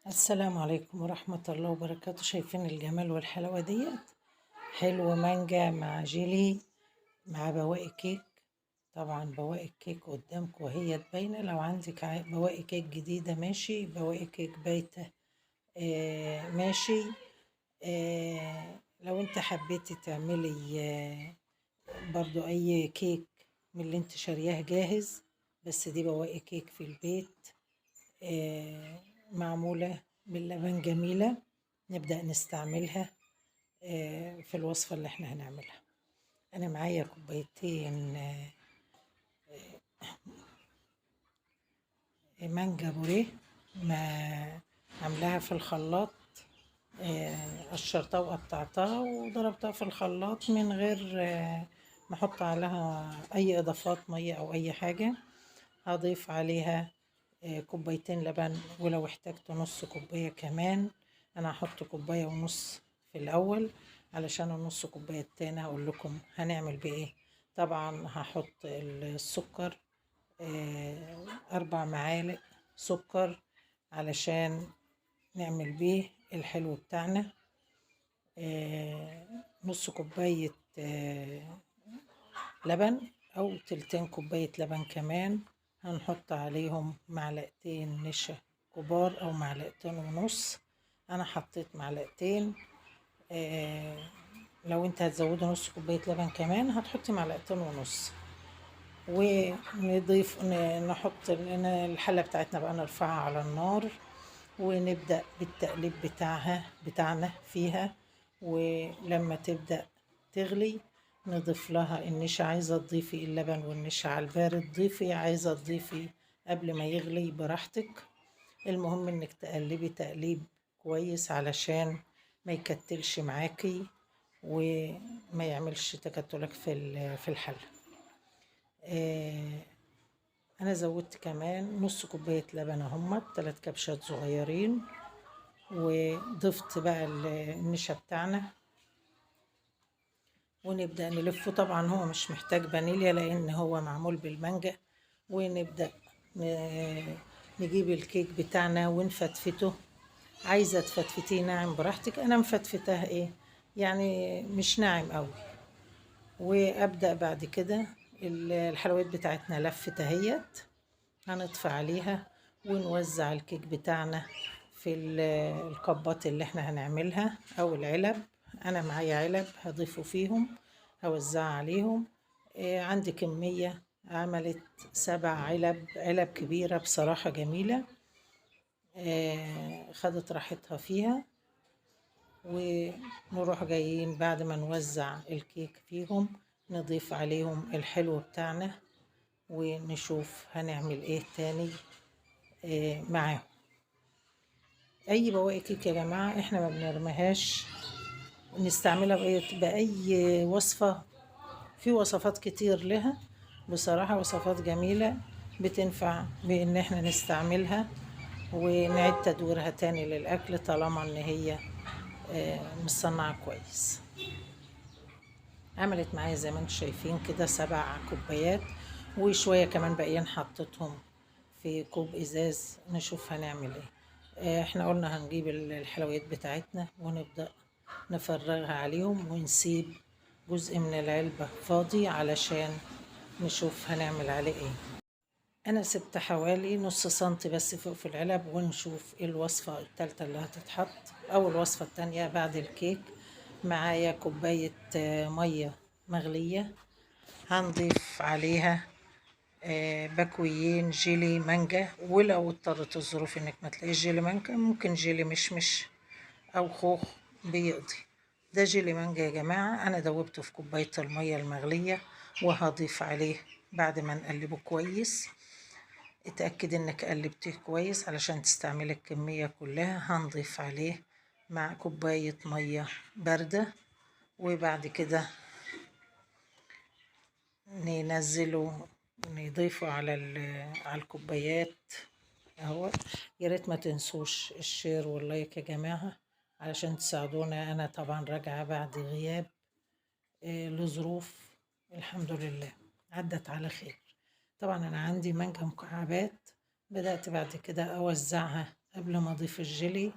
السلام عليكم ورحمة الله وبركاته. شايفين الجمال والحلاوة ديت؟ حلو، مانجا مع جيلي مع بواقي كيك. طبعا بواقي الكيك قدامكم وهي تباينة. لو عندك بواقي كيك جديدة ماشي، بواقي كيك بايتة ماشي. لو انت حبيتي تعملي برضو اي كيك من اللي انت شارياه جاهز، بس دي بواقي كيك في البيت معمولة باللبن جميلة، نبدأ نستعملها في الوصفة اللي احنا هنعملها. انا معايا كوبايتين مانجا بوريه ما عاملاها في الخلاط، قشرتها وقطعتها وضربتها في الخلاط من غير ما احط عليها اي اضافات ميه او اي حاجه. هضيف عليها كوبايتين لبن، ولو احتجت نص كوبايه كمان. انا هحط كوبايه ونص في الاول علشان النص كوبايه التاني هقول لكم هنعمل بايه. طبعا هحط السكر 4 معالق سكر علشان نعمل بيه الحلو بتاعنا. نص كوباية لبن أو تلتين كوباية لبن كمان. هنحط عليهم معلقتين نشا كبار أو معلقتين ونص، أنا حطيت معلقتين. لو انت هتزودي نص كوباية لبن كمان هتحطي معلقتين ونص. ونضيف نحط الحلة بتاعتنا بقى، نرفعها على النار ونبدأ بالتقليب بتاعنا فيها. ولما تبدأ تغلي نضيف لها النشا. عايزة تضيفي اللبن والنشا على البارد ضيفي، عايزة تضيفي قبل ما يغلي براحتك. المهم انك تقلبي تقليب كويس علشان ما يكتلش معاكي وما يعملش تكتلك في الحلة. انا زودت كمان نص كوباية لبن اهمت، 3 كبشات صغيرين، وضفت بقى النشا بتاعنا ونبدأ نلفه. طبعا هو مش محتاج فانيليا لان هو معمول بالمانجا. ونبدأ نجيب الكيك بتاعنا ونفتفته. عايزة تفتفتيه ناعم براحتك، انا مفتفتها ايه يعني مش ناعم قوي. وابدأ بعد كده الحلويات بتاعتنا لفت اهيت، هنطفي عليها ونوزع الكيك بتاعنا في الكبات اللي احنا هنعملها او العلب. انا معايا علب هضيفه فيهم، هوزعها عليهم. عندي كمية عملت 7 علب، علب كبيرة بصراحة جميلة، خدت راحتها فيها. ونروح جايين بعد ما نوزع الكيك فيهم نضيف عليهم الحلو بتاعنا ونشوف هنعمل ايه تاني معاهم. اي بواقي كيك يا جماعة احنا ما بنرميهاش، نستعملها بأي وصفة. في وصفات كتير لها بصراحة، وصفات جميلة بتنفع بان احنا نستعملها ونعيد تدويرها تاني للاكل طالما ان هي مصنعة كويس. عملت معايا زي ما انتم شايفين كده 7 كوبايات وشوية كمان باقيين حطيتهم في كوب ازاز. نشوف هنعمل ايه. احنا قلنا هنجيب الحلويات بتاعتنا ونبدأ نفرغها عليهم ونسيب جزء من العلبة فاضي علشان نشوف هنعمل عليه ايه. انا سبت حوالي نص سنتي بس فوق في العلب، ونشوف ايه الوصفة التالتة اللي هتتحط او الوصفة التانية بعد الكيك. معايا كوباية مية مغلية، هنضيف عليها باكويين جيلي مانجا، ولو اضطرت الظروف انك ما تلاقيش جيلي مانجا ممكن جيلي مشمش او خوخ بيقضي. ده جيلي مانجا يا جماعة، انا دوبته في كوباية المية المغلية وهضيف عليه بعد ما نقلبه كويس. اتأكد انك قلبتيه كويس علشان تستعملي الكمية كلها. هنضيف عليه مع كوباية مية باردة، وبعد كده ننزله نضيفه على الكوبايات اهو. يا ريت ما تنسوش ال share وال like يا جماعة علشان تساعدونا. انا طبعا راجعة بعد غياب لظروف، الحمد لله عدت على خير. طبعا انا عندي مانجا مكعبات، بدأت بعد كده اوزعها قبل ما اضيف الجيلي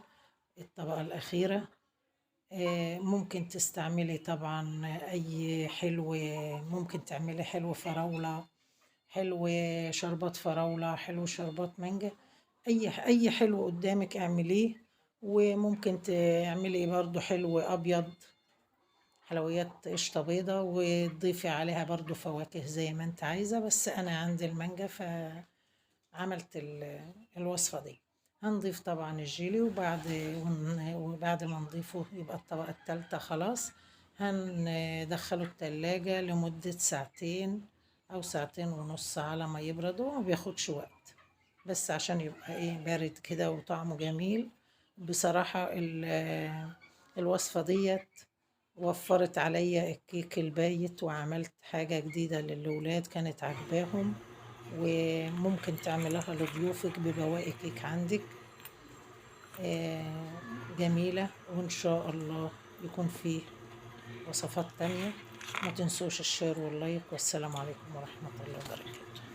الطبقة الأخيرة. ممكن تستعملي طبعا أي حلو، ممكن تعملي حلو فراولة، حلو شربات فراولة، حلو شربات مانجا، أي حلو قدامك اعمليه. وممكن تعملي برضو حلو أبيض، حلويات قشطة بيضة، وتضيفي عليها برضو فواكه زي ما انت عايزة، بس أنا عندي المانجا فعملت الوصفة دي. هنضيف طبعا الجيلي، وبعد ما نضيفه يبقى الطبقة التالتة خلاص. هندخله التلاجة لمدة ساعتين أو ساعتين ونص على ما يبرد، وما بياخدش وقت، بس عشان يبقى بارد كده وطعمه جميل. بصراحة الوصفة ديت وفرت عليا الكيك البايت، وعملت حاجة جديدة للولاد كانت عجباهم، وممكن تعملها لضيوفك ببواقي كيك عندك. جميلة، وإن شاء الله يكون فيه وصفات تانية. ما تنسوش ال share وال like، والسلام عليكم ورحمة الله وبركاته.